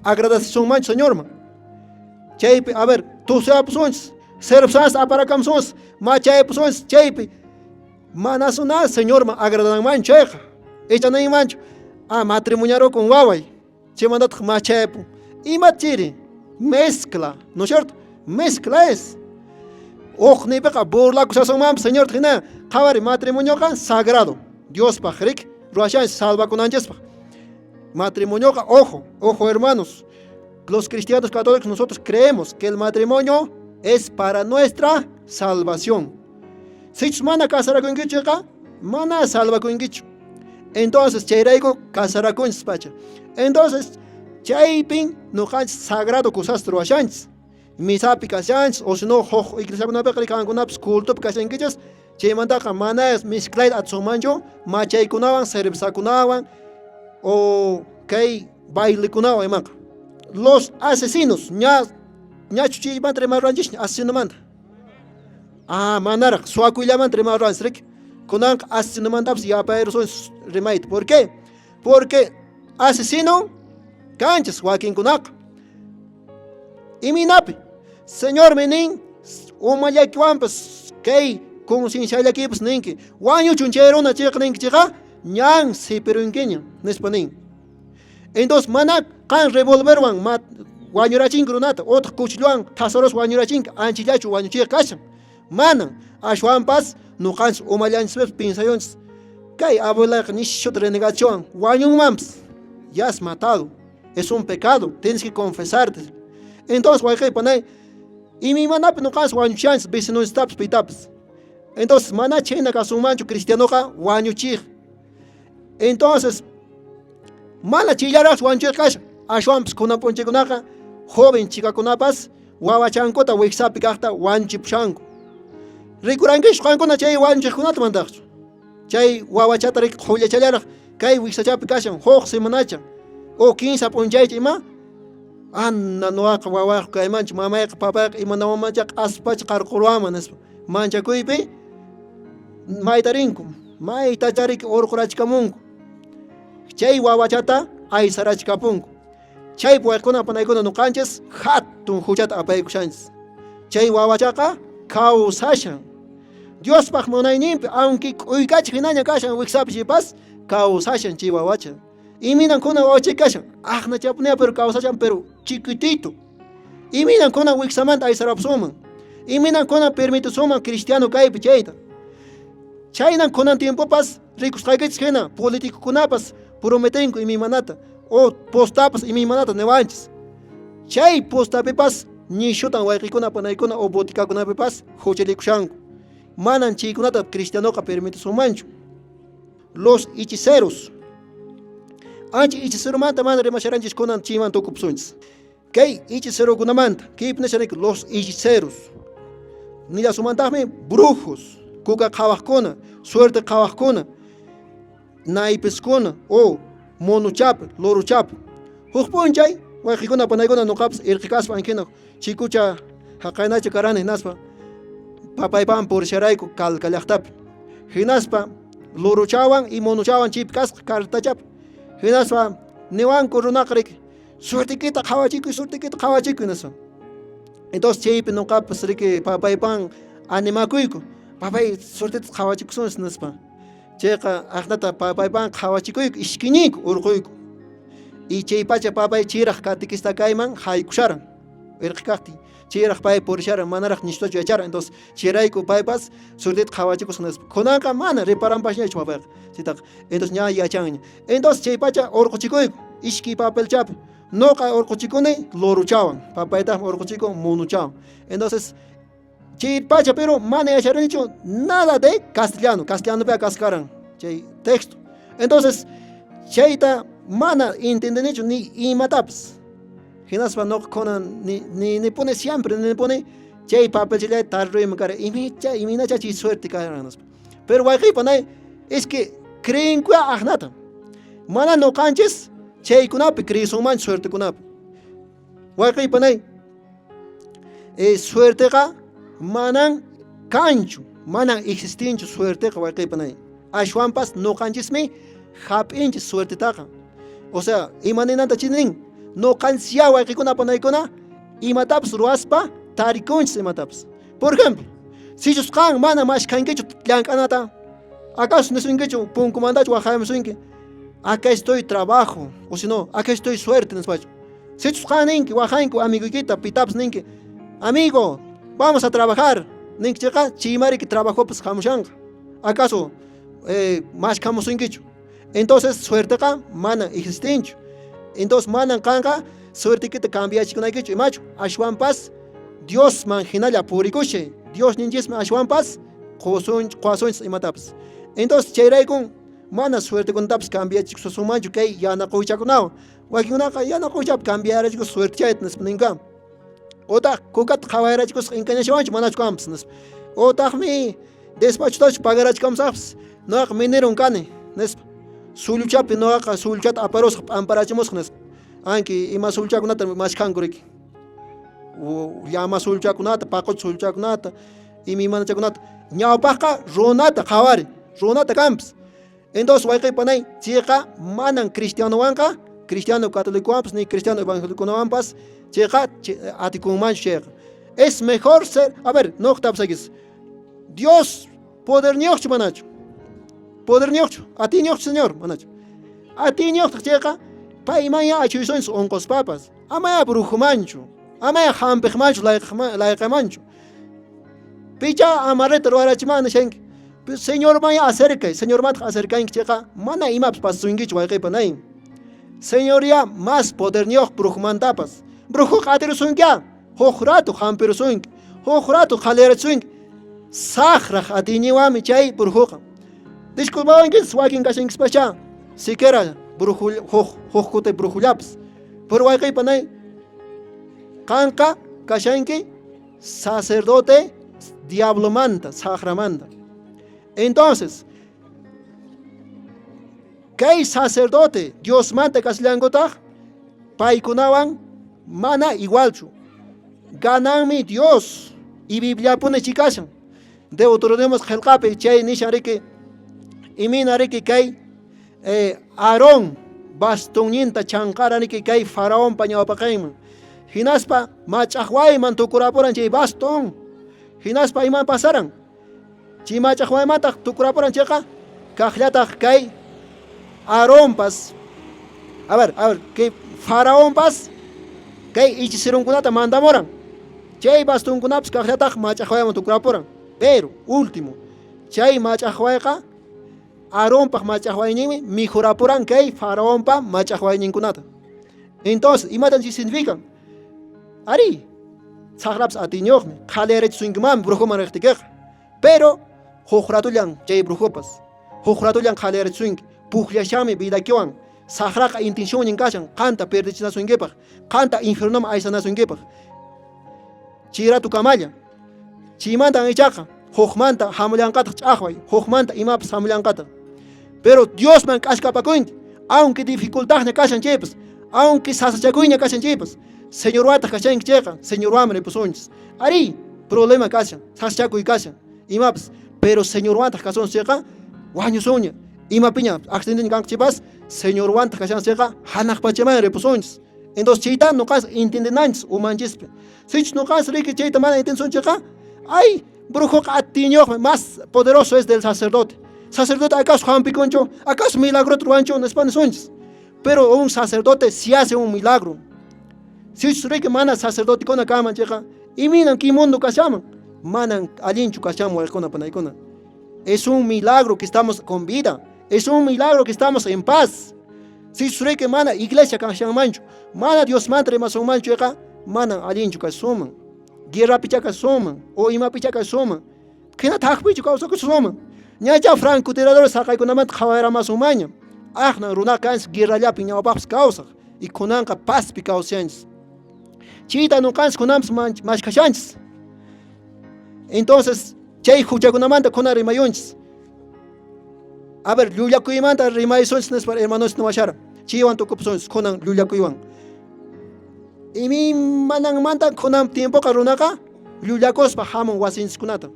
agradecesunmanchu Señorman. Chaypi, a ver, tusuyapusunchis, cervezas aparakamusunchis, machayapusunchis, chaypi manasuna Señorman agradanmanchu chayqa. Icha ninmanchu, ah, matrimoniarukun waway, chaymantataq machayapun. Ima chiri? Mezcla, ¿no es cierto? Mezcla es. Uqnipiqa burlakushasunmanpas Señorta hina, qhawari matrimonioqa sagrado, Diospaq riki, ruwashanchis salvakunanchispaq. Matrimonioqa, ojo, ojo hermanos, los cristianos católicos nosotros creemos que el matrimonio es para nuestra salvación. Sichus mana casarakunkichu, mana salvakunkichu. Entonces chayrayku casarakunchis pacha. Entonces chaypin nuqanchis sagrado cosasta ruwashanchis. Misapi kashanchis, o si no huk iglesiakunapiqa kankunapas cultopi kashankichis, chaymantaqa mana mezclayta atisunmanchu machaykunawan, cervezakunawan o kay bailekunawan imaqa. Los asesinos, ña ñachu chaymanta rimaruanchisña asesinomanta. Ah, manaraq suwakuyllamanta rimaruwanchis riki. Kunanqa asesinomantapas yapayrusunchis rimayta. ¿Por qué? Porque asesino kanchis wakinkunaqa. Imaynapi? Señormi nin, umallakiwanpas kay concienciallakipas ninki, wañuchun chay runa chayqa ninki chayqa, ñan sipirunkiña, nispa nin. Entonces mana qan revolverwan wañurachinki runata, utaq cuchillowan thasaruspa wañurachinki, anchillachu wañuchiyqa kashan. Manan, ashwanpas nuqanchis umallanchispipas piensayunchis, kay abuelayqa nishuta renegachiwan, wañunmanpas, ya has matado, es un pecado, tienes que confesarte. Entonces wayqey panay, imaymanapi nuqanchis wañuchishanchis vecinonchistapas pitapas. Entonces mana chhayna kasunmanchu cristianoqa wañuchiq. Entonces mana chayllaraqchu wañuchiq kashan, ashwanpas kunan p'unchaykunaqa joven chikakunapas wawachankuta wiksapi kaqta wañuchipushanku. Rikurankichu qankuna chay wañuchiqkunata mantaqchu? Chay wawachata riki qhullachallaraq kay wiksachapi kashan huk semanacha o kinsa p'unchaycha ima anna nuqaqa wawayqa kaymanchu mamayqa papayqa imanawanmancha q'aspacha qarqurwanman nispa manchakuypi mayta rinku maytacha riki urqurachikamunku chay wawachata aysarachikapunku. Chaypi wayqikuna panaykuna nuqanchis hatun huchata apaykushanchis. Chay wawachaqa kawsashan. Diospaq munayninpi, aunque k'uykachiq hinaña kashan wiksapi chaypas, kawsashan chay wawacha. Imaynan kunan wawachay kashan? Aqnachapunia pero kawsashan pero chiquitito. Imaynan kunan wiksamanta aysarapusunman? Imaynan kunan permitisunman cristiano kaypi chayta? Chaynan kunan tiempopas rikusqaykichis hina politicokunapas prometenku imaymanata o postapas imaymanata niwanchis. Chay postapipas nishutan wayqikuna panaykuna o botikakunapipas huchallikushanku. Manan chaykunata cristianoqa permitisunmanchu. Los hechiceros. Ancha hechiceromanta mana rimasharanchis kunan chayman tukupusunchis. Kay hechicerokunamanta, kaypi nishanayku los hechiceros. Nillasumantaqmi brujos, kuka qhawaqkuna, suerte qhawaqkuna, naipeskuna o monochapa, lorochapa. Huk p'unchay wayqikuna panaykuna nuqapas irqi kaspa ankina chikucha haqaynacha karani hinaspa papaypawan purisharayku Calca llaqtapi. Hinaspa lorochawan y monochawan chaypi kasqa cartachapi. Hinaspa niwanku runaqa riki suertekita qhawachikuy, suertekita qhawachikuy nispa. Entonces chaypi nuqapas riki papaypawan animakuyku, papay suerteta qhawachikusunchis nispa. Chayqa aqnata papaypawan qhawachikuyku, ishkiñiyku, urquyku. Y chay pacha papay chayraq catequista kayman haykusharan, irqi kaqtin. Chayraq pay purisharan, manaraq nishutachu yacharan. Entonces chayrayku paypas suerteta qhawachikusqa nispa. Kunanqa mana reparanpasñachu papayqa chaytaqa. Entonces ña yachanña. Entonces chay pacha urquchikuyku, ishkay papelchapi. Noqa urquchikuni lorochawan, papaytaqmi urquchikun monochawan. Entonces chay pacha pero mana yacharanichu nada de castellano, castellanopiqa kaskaran chay texto. Entonces chayta mana entendenichu ni imatapas. Hinaspa noqa kunan ni ni nipuni siempre nipuni chay papelchallay tariruyman kara imaycha imaynacha chay suerte karan nispa. Pero wayqiypa nay es que creenkuya aqnata. Mana noqanchis chaykunapi creesunmanchu suertekunapi. Wayqiypa nay suerteqa manan kanchu, manan existinchu suerteqa wayqiypa nay. Ashwanpas noqanchismi hap'inchis suertetaqa. O sea, ima ninanta chay nin? Noqanchisyá wayqikuna panaykuna imatapas ruwaspa tarikunchis imatapas. Por ejemplo, sichus qan mana mashkhankichu llank'anata, acaso nisunkichu punkumantachu waqhayamusunki, acá estoy trabajo, o si no, acá estoy suerte nispachu. Sichus qan ninki, waqhanku amigoykita, pitapas ninki, amigo, vamos a trabajar, ninki chayqa, chaymariki trabajopas hamushanqa. Acaso mashkhamusunkichu? Entonces suerteqa mana existinchu. Entonces manan qanqa suertekita cambiachikunaykichu imachu, ashwanpas Diosman hinalla purikushay, Diosninchismi ashwanpas qowasunchis imatapas. Entonces chayraykun mana suertekunatapas cambiachikusunmanchu kay yana qoychakunawan. Wakinkunaqa yana qoychapi cambiarachikus suertechayta nispa ninkuman. Otaq kukata qhawayarachikusqa engañashawanchu manachu kanpas nispa. Otaqmi despachotachu pagarachikamusaqpas, noqaqa mineron kani nispa. Sulluchapi noqaqa sulluchata aparusaq p'amparachimusaq nispa. Anki ima sulluchakunata mashkhanku riki. Llama sulluchakunata, paqocha sulluchakunata, Imaymanachakunata. Ñawpaqqa runata qhawari, runata kanpas. Entonces wayqi panay, chayqa manan cristianowanqa, cristiano católicowanpas ni cristiano evangélicowanpas chayqa atikunmanchu chayqa. Es mejor ser, a ver, noqta tapusaykichis. Dios poderniyuqchu manachu? Poderniyuqchu? Atiyniyuqchu Señor manachu? Atiyniyuqtaq chayqa paymanya achuysunchis unquspapas. Amaya brujumanchu, amaya hampiqmanchu, layqamanchu. Picha amarreta ruwarachiman nishanki. Señormanya acercay, Señormantaq acercanki chayqa mana imapas pasasunkichu wayqi panay. Señor ya más poderniyuq brujumantapas. Brujuqa atirusunkiya, huk rato hampirusunki, huk rato qhaliyarachisunki. Saqraq atiyninwanmi chay brujuqa. Disculpawankichis wakin kashankispachá, siquiera bruju huk kuti brujullapas. Pero wayqi panay, qanqa kashanki sacerdote diablomanta, saqramanta. Entonces, kay sacerdote Diosmanta kashallankutaq paykunawan mana igualchu. Gananmi Dios y Bibliapuni chikashan. Deuteronomio qillqapi chay nishan riki imina riki kay Aarón bastonninta chanqara riki kay faraonpa ñawpaqenman. Hinaspa mach'aqwayman tukurapuran chay bastón. Hinaspa iman pasaran? Chay mach'aqwaymantaq tukurapuran chayqa kaqllataq kay Aaronpas, a ver, kay faraonpas kay hechicerunkunata mandamuran. Chay bastonkunapas kaqllataq mach'aqwayman tukurapuran. Pero, último, chay mach'aqwayqa Aaronpaq mach'aqwayninmi mijurapuran kay faraonpa mach'aqwayninkunata. Entonces, imatan chay significan? Ari, saqrapas atiyniyuqmi, qhaliyarachisunkimanmi brujuman riqtikiqa. Pero, huk ratullan chay brujupas, huk ratullan qhaliyarachisunki, pukllashanmi vidakiwan, saqraqa intencionnin kashan qanta perdichinasunkipaq, qanta infiernoman aysanasunkipaq. Chay ratu kamalla. Chaymantan ichaqa hukmanta hamullanqataq ch'aqway, hukmanta imapas hamullanqataq. Pero Diosman k'askapakunki, aunque dificultadña kashan chaypas, aunque sasachakuyña kashan chaypas, Señorwataq kashanki chayqa, Señorwanmi ripusunchis. Arí, problema kashan, sasachakuy kashan, imapas, pero Señorwantaq kasunchis chayqa, wañusunña. Imapiña accidenteña kanqa chaypas, Señorwantaq kashanchis chayqa, hanaq pachaman ripusunchis. Entonces chayta noqanchis entendenanchis umanchispi. Sichus noqanchis riki chayta mana entiendesunchikqa, ay, brujoqa atiyniyuqmi, más poderoso es del sacerdote. Sacerdote acaso hampikunchu, acaso milagrota ruwanchu nispa nisunchis. Pero un sacerdote si hace un milagro. Sichus riki mana sacerdotekuna kanman chayqa, imaynan kay mundo kashanman? Manan allinchu kashanman wayqikuna panaykuna. Es un milagro que estamos con vida. Es un milagro que estamos en paz. Sichus riki mana iglesia kashanmanchu, mana Diosmanta rimasunmanchu chayqa, manan allinchu kasunman. Guerrapichá kasunman, o imapichá kasunman. Hina thakpichu kawsakusunman. Ñachá francotiradores saqaykunamanta qhawaramasunmanña. Aqnan runaqa kanchis guerrallapi ñawpaqpas kawsaq, y kunanqa pazpi kawsashanchis. Chayta noqanchis kunanpas mashkhashanchis. Entonces, chay huchakunamanta kunan rimayunchis. A ver, llullakuymanta rimaysunchis nispa hermanos niwashara. Chaywan tukupusunchis kunan llullakuywan. Imaymananmanta kunan tiempoqa runaqa llullakuspa hamun wasinchiskunata.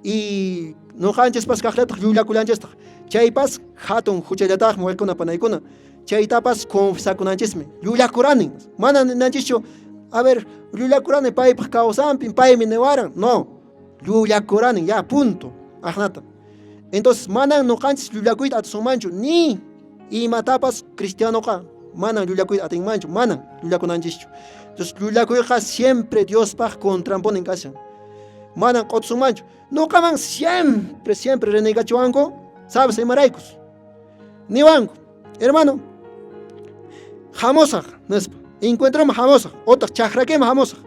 Y noqanchispas kaqllataq llullakullanchistaq. Chaypas hatun huchallataqmi wayqikuna panaykuna. Chaytapas confesakunanchismi. Llullakurani. Mana ninanchischu, a ver, llullakurani paypaq kawsanpi, paymi niwaran. No. Llullakurani, ya, punto. Aqnata. Entonces, manan noqanchis llullakuyta atisunmanchu, ni imatapas cristianoqa manan llullakuyta atinmanchu, manan llullakunanchischu. Entonces, llullakuyqa siempre Diospaq contranpunin kashan. Manan q'otusunmanchu. Noqaman siempre, siempre renegachiwanku, sabes imaraykus. Niwanku, hermano, hamusaq, nispa. Encuentroman hamusaq, otaq chaqrakiman hamusaq.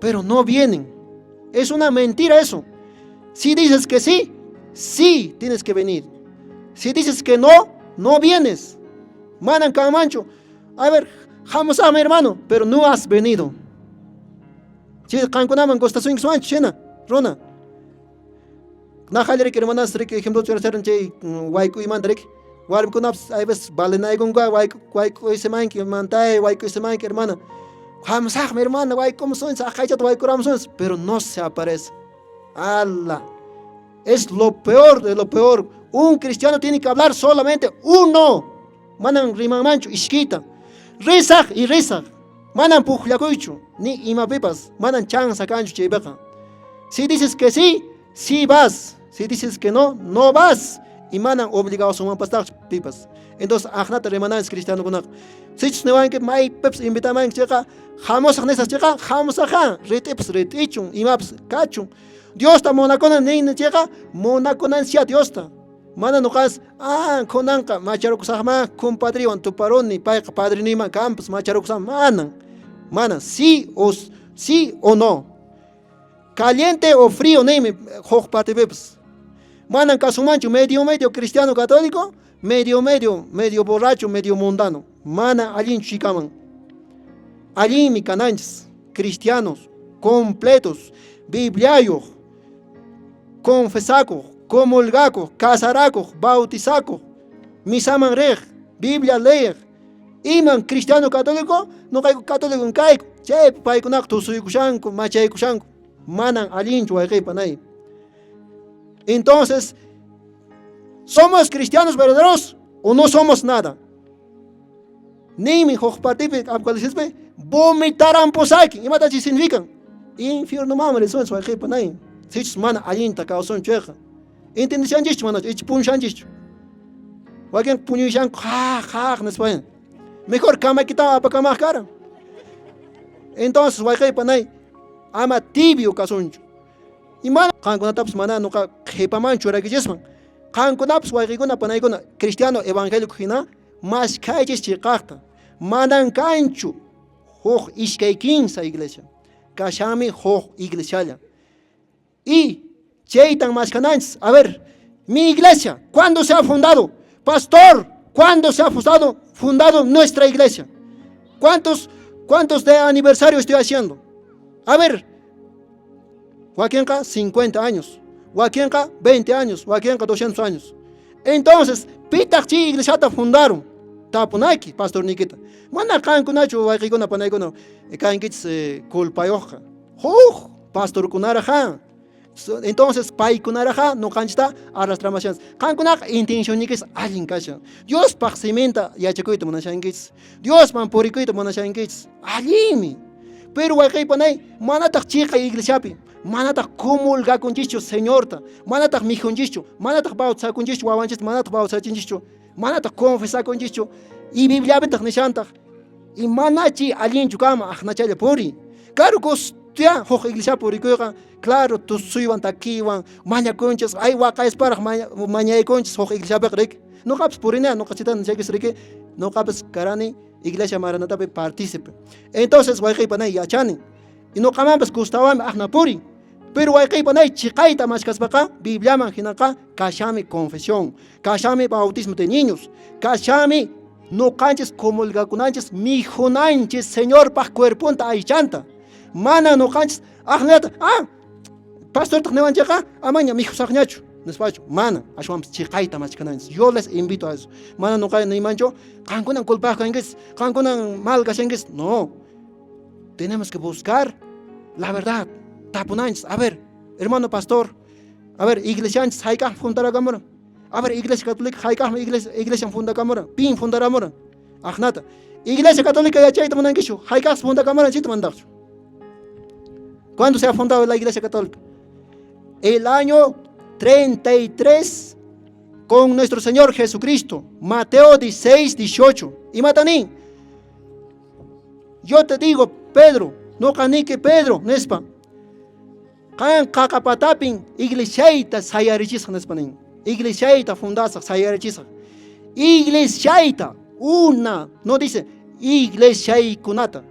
Pero no vienen. Es una mentira eso. Si dices que sí, sí tienes que venir. Si dices que no, no vienes. Manan kanmanchu. A ver, hamusaqmi hermano, pero no has venido. Chay qankunaman gustasunkimanchu chhina, runa. Naqhalla riki hermanas riki ejemplo churasharan chay wayk'uymanta riki. Warmikunapas hay veces valenaykunku wayk'uysimanki, mantay wayk'uysimanki hermana. Hamusaqmi hermana, wayk'umusunchis, aqaychata wayk'uramusunchis, pero no se aparece. Ala. Es lo peor de lo peor. Un cristiano tiene que hablar solamente uno. Manan rimanmanchu ishkita. Risaq y risaq. Manan pukllakuychu, ni imapipas. Manan chanza kanchu chaypiqa. Si dices que sí, sí vas. Si dices que no, no vas. Y manan obligadosunmanpastaqchu pipas. Entonces, aqnata rimananchis cristianokunaqa. Sichus niwanki maypipas invitamanki chayqa, hamusaq nisaq chayqa, hamusaqqa. Rit'ipas rit'ichun, imapas kachun. Diosta munakunan ninni chayqa, munakunanchisyá Diosta. Mana nuqas, ah, kunanqa macharukusaqmá, compadriwan tuparuni, payqa padrinuyman kanpas, macharukusaq, manan. Manan, sí o, sí o no. Caliente o frío ninmi huk partipipas. Manan kasunmanchu medio medio cristiano católico, medio medio, medio borracho, medio mundano. Mana allinchu chikaman. Allinmi kananchis, cristianos, completos, Bibliayuq, confesakuq, comulgakuq, casarakuq, bautizakuq, misaman riq, Biblia leeq, iman cristiano católico, noqayku católico kayku, chaypi paykunaqa tusuykushanku, machaykushanku, manan allinchu wayqey panay. Entonces, ¿somos cristianos verdaderos o no somos nada? Ninmi huk partipi Apocalipsispi vomitaranpusayki. Imata chay significan? Infiernomanmi risunchis wayqey panay. Sichus mana allinta kawsunchu chayqa. Entendishanchischu manachu? Icha puñushanchischu? Wakin puñushanku jaq jaq nispa. Mejor kamaykita apakamaq karan. Entonces wayqey panay ama tibio kasunchu. Y mana qankunatapas mana nuqa qhipaman churaykichisman. Qankunapas wayqiykuna panaykuna cristiano evangélico hina maskhaychis chiqaqta. Manan kanchu huk iskay kinsa iglesia. Kashanmi huk iglesialla. Y chaytan maskhananchis. A ver, mi iglesia, ¿cuándo se ha fundado? Pastor, ¿cuándo se ha fundado nuestra iglesia? ¿Cuántos de aniversario estoy haciendo? A ver, wakinqa 50 años, wakinqa 20 años, wakinqa 200 años. Entonces, pitaq chay iglesiata fundaron? Tapunayki, pastor Nikita. Mana qankunachu wayqiykuna panaykuna kankichis culpayuqqa. Huk pastorkunaraqa. Entonces, paykunaraqa nuqanchista arrastramashanchis. Qankunaqa intencionniykis allin kashan. Diospaq siminta yachakuyta munashankichis. Diosman purikuyta munashankichis. Allinmi. Pero wayqiy panay, manataq chiqa iglesiapi, manataq comulgakunchischu Señorta, manataq mijunchischu, manataq bautizakunchischu wawanchista, manataq bautizachinchischu, manataq confesakunchischu, y Bibliapitaq nishantaq, y manachi allinchu kanman aqnachalla puriy. Claro, gustia huk iglesia purikuyqa, claro, tusuywan takiywan mañakunchis, ay waqayasparaq mañaykunchis huk iglesiapiqa riki. Nuqapas purini, nuqa chita nishaykichis riki, nuqapas karani iglesia Maranatapi partícipe. Entonces wayqiy panay yachani. Y nuqamanpas gustawanmi aqna puriy. Pero wayqiy panay chiqayta mashkaspaqa Bibliaman hinaqa kashanmi confesión, kashanmi bautismo de niños, kashanmi nuqanchis comulgakunanchis mijunanchis Señorpaq cuerponta aychanta. Mana nuqanchis aqnata, ah, pastortaq niwanchikqa amaña mijusaqñachu nispachu. Mana, ashwanpas chiqayta mashkananchis. Yo les invito a eso. Mana nuqa niymanchu, qankunan culpayuq kankichis, qankunan mal kashankichis. No. Tenemos que buscar la verdad. Tapunanchis. A ver, hermano pastor, a ver, iglesianchis hayk'aqmi fundarakamura. A ver, iglesia católica hayk'aqmi iglesia fundakamura. Pin fundaramura. Aqnata. Iglesia católica yachayta munankichu, hayk'aqsi fundakamuran chayta mandaqchu. ¿Cuándo se ha fundado la iglesia católica? El año 33 con nuestro Señor Jesucristo. Mateo 16, 18. Imatanin. Yo te digo, Pedro, nuqa niki Pedro, nispa. Qan qaqapatapin iglesiayta sayarichisaq nispa nin. Iglesiayta fundasaq, sayarichisaq. Iglesiayta, una, no dice iglesiaykunata.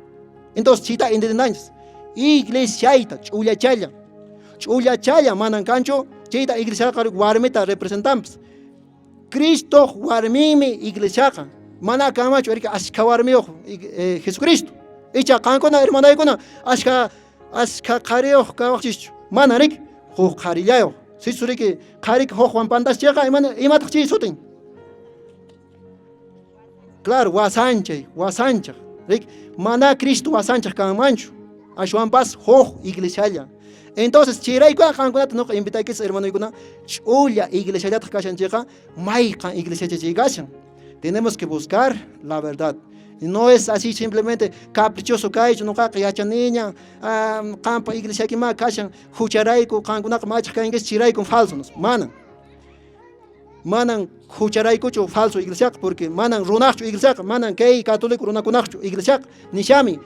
Entonces, chita entendanchis. Iglesiayta, ch'ullachalla. Ch'ullachalla manan kanchu, chayta iglesiaqa warmita representanpas. Cristo warminmi iglesiaqa. Mana kanmanchu erika ashka warmiyuq Jesucristo. Icha qankuna hermanaykuna ashka ashka qhariyuq kawaqchischu. Mana riki, huk qharillayuq. Sichus riki qhariki hukwan pantaschiqa imataq chay sutin? Claro, wasanchay, wasanchaq. Riki, mana Cristo wasanchaq kanmanchu. Ashwanpas huk iglesialla. Entonces, chayrayku qankunata noqa invitaykichis, hermanoykuna, ch'ulla iglesiallataq kashan chayqa, mayqan iglesiacha chay kashan. Tenemos que buscar la verdad. No es así simplemente caprichoso kaychu, noqaqa yachaniña, qampa iglesiaykima kashan, hucharayku, qankunaqa machaq kankichis, chayrayku falso. Manan. Manan hucharaykuchu falso iglesiaqa, porque manan runaqchu iglesiaqa, manan kay católico runakunaqchu iglesiaqa. Nishami,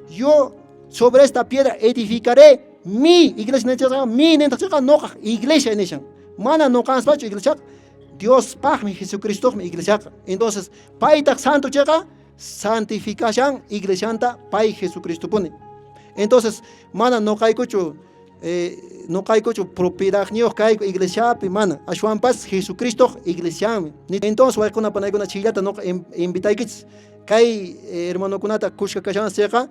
yo sobre esta piedra edificaré mi iglesia nishaqa, mi nintaqchaqa noqaq iglesia nishan. Mana noqanspachu iglesiaqa, Diospaqmi, Jesucristoqmi iglesiaqa. Entonces, paytaq santo chayqa, santificashan iglesianta pay Jesucristopuni. Entonces, mana noqaykuchu noqaykuchu propiedadniyuq kayku iglesiapi, mana, ashwanpas Jesucristoq iglesianmi. Entonces, wayquna panaykuna, chayllata noqa invitaykichis kay hermanokunata kushka kashan chayqa.